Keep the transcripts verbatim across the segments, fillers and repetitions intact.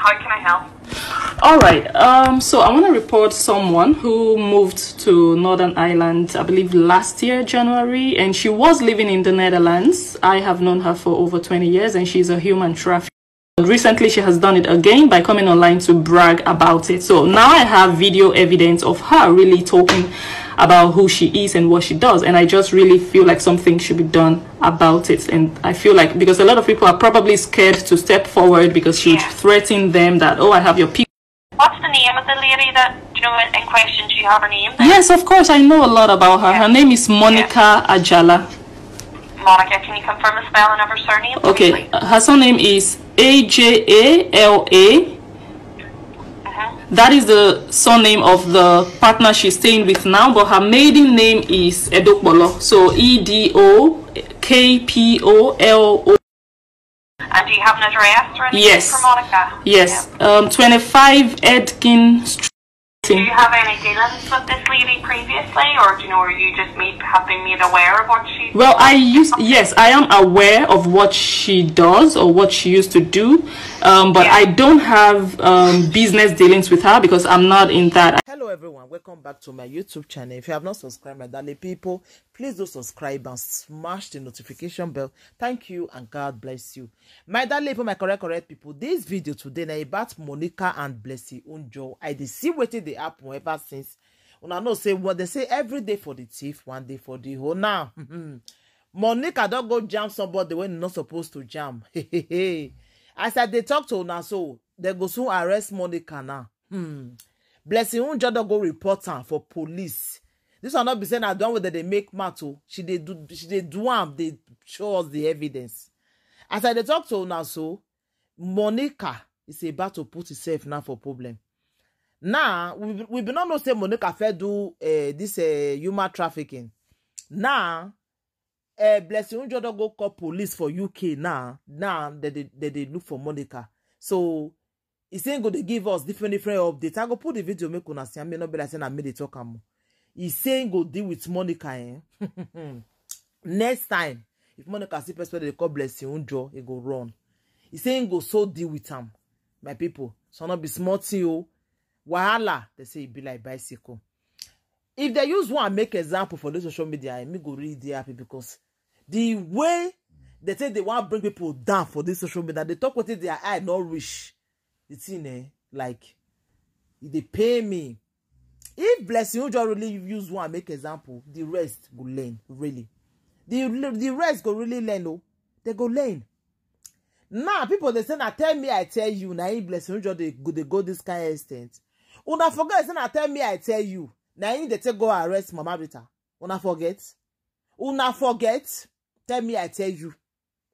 How can I help? All right. Um, so I want to report someone who moved to Northern Ireland, I believe, last year, January, and she was living in the Netherlands. I have known her for over twenty years, and she's a human trafficker. Recently, she has done it again by coming online to brag about it. So now I have video evidence of her really talking about who she is and what she does. And I just really feel like something should be done about it. And I feel like, because a lot of people are probably scared to step forward because she would Yeah. threaten them that, "Oh, I have your people." What's the name of the lady that, you know, in question? Do you have her name? Yes, of course, I know a lot about her. Her name is Monica Ajala. Monica, can you confirm the spelling of her surname? Okay, Please? Her surname is A J A L A. Uh-huh. That is the surname of the partner she's staying with now, but her maiden name is Edokpolo. So E D O K P O L O. And do you have an address or anything Yes. for Monica? Yes, um, twenty-five Edkin Street. Do you have any dealings with this lady previously, or do you know, are you just made, have been made aware of what she? Well, I used, yes, I am aware of what she does or what she used to do, um, but Yeah. I don't have um, business dealings with her because I'm not in that. Hello everyone, welcome back to my YouTube channel. If you have not subscribed, my darling people, please do subscribe and smash the notification bell. Thank you and God bless you. My darling people, my correct, correct people, this video today now about Monica and Blessing Unjo. I dey see wetin dey happen ever since. Una know say what they say, every day for the thief, one day for the hole. Now, Monica don go jam somebody wey not supposed to jam. As I dey talk to una so, they go soon arrest Monica now. Hmm. Blessing Unjo don go report am for police. This one not be saying I don't whether they make matter. She dey do, she dey do am, they show us the evidence. As I dey talk to una so, Monica is about to put herself now for problem. Now, we, we be not know say Monica fit do uh, this uh, human trafficking. Now, uh, Blessing Unjo don go call police for U K now. Now, they, they, they, they look for Monica. So, he saying go dey give us different, different updates. I go put the video, make una see. I may not be like saying I made it talk am. He saying go deal with Monica, eh? Next time, if Monica see person they call Blessing Unjo, he go run. He saying go so deal with am, my people. So not be small thing, oh. Wahala, they say it be like bicycle. If they use one make example for the social media, eh, me go really dey happy because the way they say they want bring people down for this social media, they talk with it, their eye not reach. The thing, eh, like, it dey pay me. If Blessing Unjo really use one make example, the rest go learn, really. The, the rest go really learn, oh. They go learn. Now, people they say, now tell me, I tell you, now if Blessing Unjo they go, they go this kind of extent. Una forget, say, now tell me, I tell you. Now if they take go arrest Mama Rita. Una forget. Una forget. Tell me, I tell you.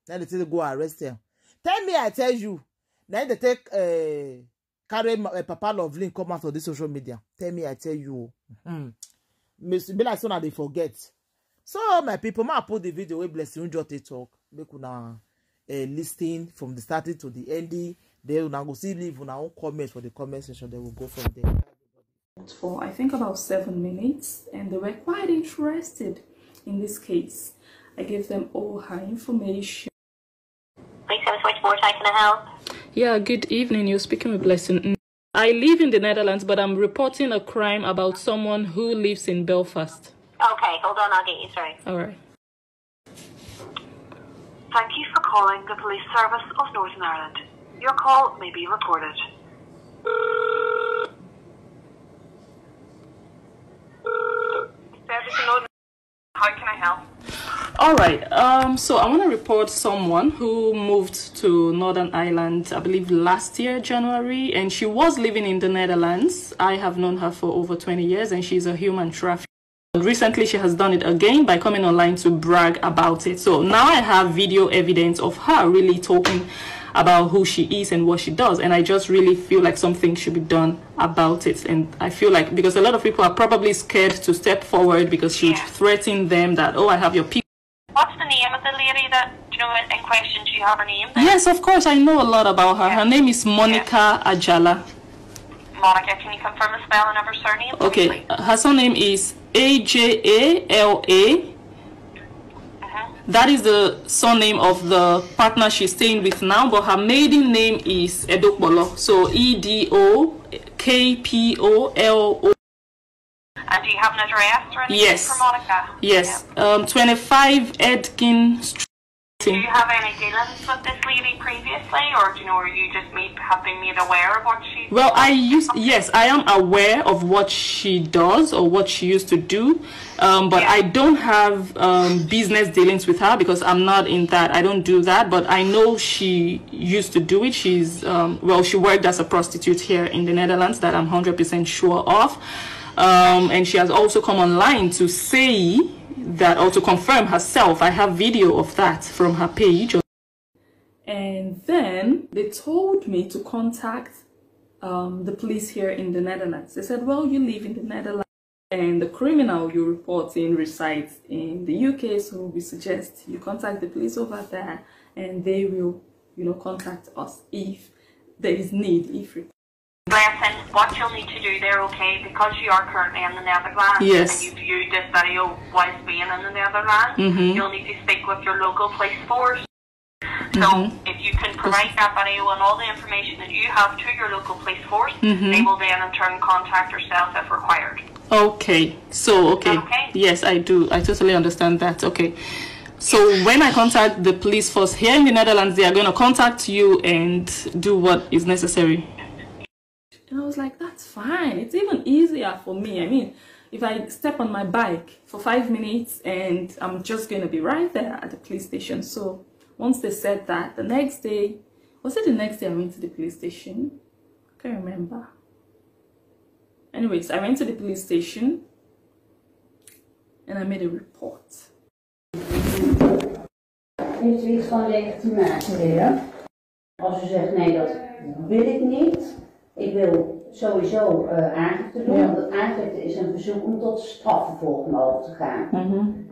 Now they take go arrest her. Tell me, I tell you. Now they take uh, carry uh, Papa Lovelin come out of this social media. Tell me, I tell you. Hmm. Miss, be like so now they forget. So my people, ma put the video where Blessing Unjo take talk. Make una uh, listen from the starting to the ending. Then una go see leave una own comments for the comment section. Then we'll go from there. For I think about seven minutes, and they were quite interested in this case. I gave them all her information. Please have a switchboard. How can I help? Yeah, good evening. You're speaking with Blessing. I live in the Netherlands, but I'm reporting a crime about someone who lives in Belfast. Okay, hold on, I'll get you through. All right. Thank you for calling the Police Service of Northern Ireland. Your call may be recorded. Service in Northern. How can I help? All right. Um, so I want to report someone who moved to Northern Ireland, I believe, last year, January, and she was living in the Netherlands. I have known her for over twenty years, and she's a human trafficker. Recently, she has done it again by coming online to brag about it. So now I have video evidence of her really talking about who she is and what she does, and I just really feel like something should be done about it. And I feel like, because a lot of people are probably scared to step forward because she would Yeah. threaten them that, "Oh, I have your people." What's the name of the lady that, you know, in question? Do you have her name? Yes, of course, I know a lot about her. Her name is Monica Ajala. Monica, can you confirm the spelling of her surname? Okay, Please? Her surname is A J A L A. Uh-huh. That is the surname of the partner she's staying with now, but her maiden name is Edokpolo. So E D O K P O L O. And do you have an address or anything Yes. for Monica? Yes, um, twenty-five Edkin Street. Do you have any dealings with this lady previously, or do you know, are you just made, have been made aware of what she? Well, I used, yes, I am aware of what she does or what she used to do, um, but Yeah. I don't have um, business dealings with her because I'm not in that. I don't do that, but I know she used to do it. She's, um, well, she worked as a prostitute here in the Netherlands, that I'm hundred percent sure of. Um, and she has also come online to say that, or to confirm herself. I have video of that from her page. And then they told me to contact um, the police here in the Netherlands. They said, "Well, you live in the Netherlands, and the criminal you're reporting resides in the U K, so we suggest you contact the police over there, and they will, you know, contact us if there is need, if required." Blessing, what you'll need to do there, okay, because you are currently in the Netherlands Yes. and you viewed this video whilst being in the Netherlands, Mhm. you'll need to speak with your local police force. So Mhm. if you can provide that video and all the information that you have to your local police force, Mhm. they will then in turn contact yourself if required. Okay, so okay. Okay. Yes, I do. I totally understand that. Okay. So when I contact the police force here in the Netherlands, they are going to contact you and do what is necessary. And I was like, "That's fine. It's even easier for me. I mean, if I step on my bike for five minutes and I'm just going to be right there at the police station." So once they said that, the next day, was it the next day I went to the police station? I can't remember. Anyways, I went to the police station and I made a report. Heeft u iets van legitimatie willen? Als u zegt: "Nee, dat wil ik niet. Ik wil sowieso eh, aangifte doen." Ja. Want aangifte is een verzoek om tot strafvervolging over te gaan. Mhm.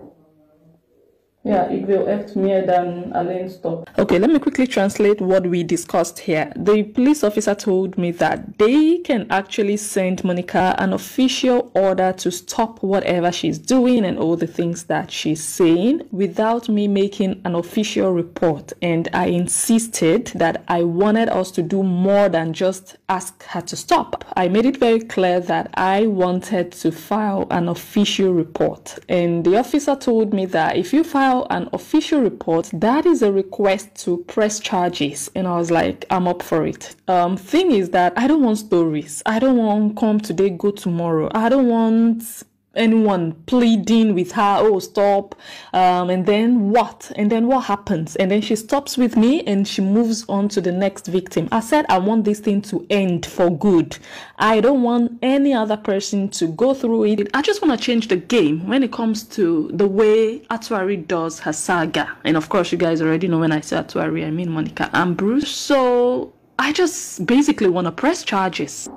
Ja, ik wil echt meer dan alleen stop. Okay, let me quickly translate what we discussed here. The police officer told me that they can actually send Monica an official order to stop whatever she's doing and all the things that she's saying without me making an official report. And I insisted that I wanted us to do more than just ask her to stop. I made it very clear that I wanted to file an official report. And the officer told me that if you file an official report, that is a request to press charges. And I was like, "I'm up for it." Um, thing is that I don't want stories. I don't want come today, go tomorrow. I don't want anyone pleading with her, "Oh, stop." Um, and then what? And then what happens? And then she stops with me and she moves on to the next victim. I said I want this thing to end for good. I don't want any other person to go through it. I just want to change the game when it comes to the way Atuari does her saga. And of course, you guys already know when I say Atuari, I mean Monica Ambrose. So I just basically want to press charges.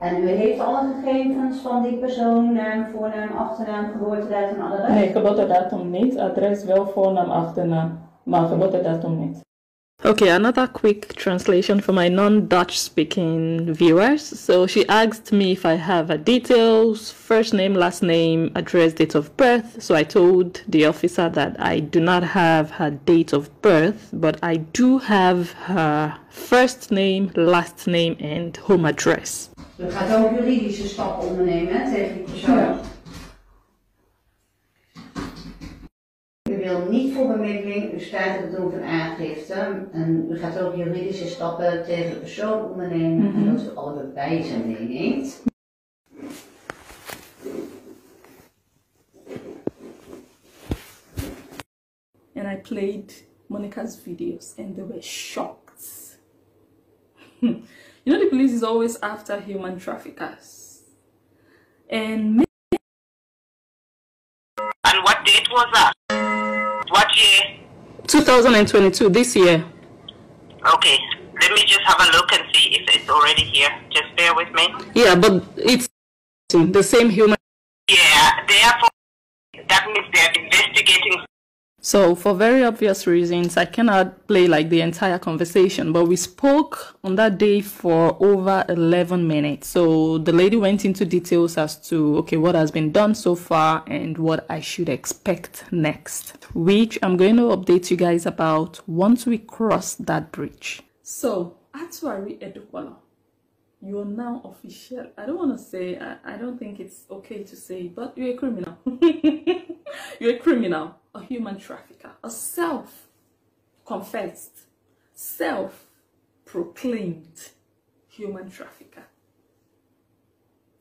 En u heeft alle gegevens van die persoon: naam, voornaam, achternaam, geboortedatum, adres? Nee, geboortedatum niet, adres wel, voornaam, achternaam, maar geboortedatum niet. Okay, another quick translation for my non-Dutch speaking viewers. So she asked me if I have her details, first name, last name, address, date of birth. So I told the officer that I do not have her date of birth, but I do have her first name, last name, and home address. U gaat ook juridische stappen ondernemen, hè, tegen die persoon. U wil niet voor bemiddeling, u staat op het doen van aangifte. En u gaat ook juridische stappen tegen de persoon ondernemen en dat u alle bewijzen meeneemt. And I played Monica's videos and they were shocked. You know, the police is always after human traffickers. And And what date was that? What year? Two thousand and twenty-two, this year. Okay, let me just have a look and see if it's already here. Just bear with me. Yeah, but it's the same human. Yeah, therefore, that means they're investigating. So, for very obvious reasons, I cannot play like the entire conversation, but we spoke on that day for over eleven minutes. So, the lady went into details as to, okay, what has been done so far and what I should expect next, which I'm going to update you guys about once we cross that bridge. So, Atuari Edupolo, you're now official. I don't want to say, I, I don't think it's okay to say, but you're a criminal. You're a criminal, a human trafficker, a self confessed, self proclaimed human trafficker.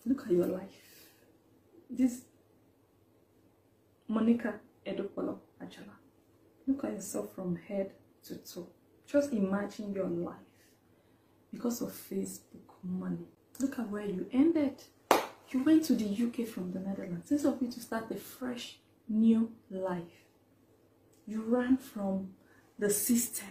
Look at your life. This Monica Edopolo Ajala. Look at yourself from head to toe. Just imagine your life because of Facebook money. Look at where you ended. You went to the U K from the Netherlands. Instead of you to start a fresh, new life, you ran from the system.